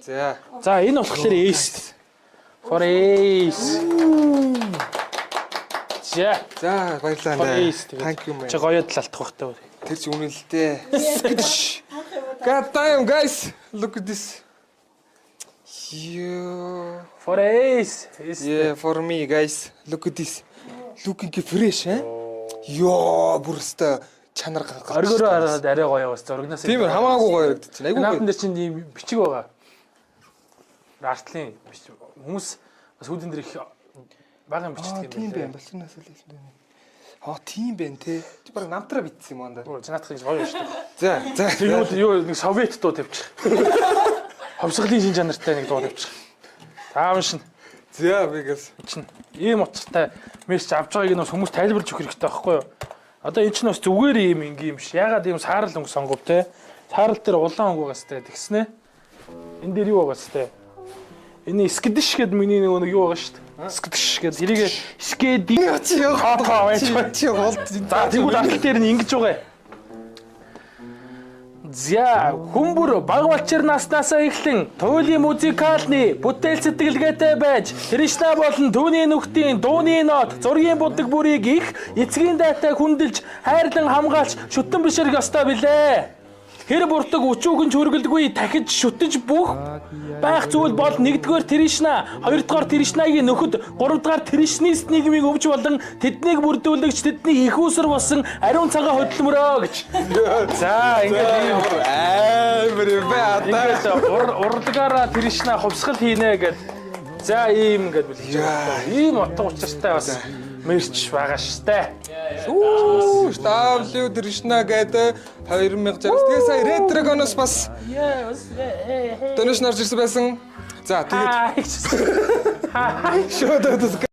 За. За, энэ болохоор Ace. For Ace. За. За, баярлалаа. For Ace тэгээд. Thank you, man. Чи гоёод л алтах бахтай. Тэр чи үнэн л дээ. God damn, guys. Look at this. Yeah. For Ace. Ace. Yeah, for me, guys. Look at this. Looking fresh, eh? Йоо, бүр өстой чанар гаргаж. Оргиороо хараад арай гоё бас зурагнаас. Тийм ээ, хамаагүй гоё харагдаж байна. Айгүй Наадам гоё. дээр чинь ийм бичиг байгаа. Артлын бичиг. Хүмүүс бас хүүдэн дээр их бага юм Аа, бичдэг тийм юм байх. Балчнаас л хэлсэн юм. Аа, тийм байх те. Чи баг намтраа битсэн юм аа. Оо, наадах гэж гоё шүү дээ. За, за. Юу юу нэг совет дуу тавьчих. Ховсголын шин чанартай нэг дуу тавьчих. Таав шин За, бигээс. чинь ийм утгатай merch авч байгааг нь бас хүмүүс тайлбарлаж өгөх хэрэгтэй байхгүй юу? Одоо энэ чинь бас зүгээр ийм ингийн юм биш. Ягаад ийм саарал өнгө сонгов те? Саарал дээр улаан өнгө байгаас те. Тэгснэ. Энэ дээр юу байгаас те? Энэ скидш гэдэг миний нэг юу байгаа шүү дээ. Скидш гэдэг тэрийг скеди Чи яа. Та байж. Чи болд. За, тэгвэл арал дээр нь ингэж байгаа. За, хүмүүр баг балчир наснаасаа эхлэн туйлын музикалны бүтээл сэтгэлгээтэй байж Кришна болон түүний нөхдийн дууны нот, зургийн будаг бүрийг их эцгийн дайтай хүндэлж, хайрлан хамгаалж шүтэн бишрэх ёстой билээ. Тэр буртаг өчүүхэн чүргэлдгүй дахиж шүтэж бүх байх зүйл бол нэгдүгээр Тришна, хоёрдугаар Тришнагийн нөхөд, гуравдугаар Тришнист нийгмийг өвж болон тэднийг бүрдүүлэгч тэдний их усэр болсон ариун цагаан хөдөлмөрөө гэж. За, ингээд ийм Амар юм бэ одоо. ингээд урлагаараа Тришна хувьсгал хийнэ гэд. За, ийм ингээд бэлгэж байгаа. Ийм утга учиртай бас merch байгаа штэ. Үү, W Тришна гэдэг 2060. Тэгээ сая Red Dragon-оос бас donation орж ирсэн байсан. За, тэгээд Хаа. шууд.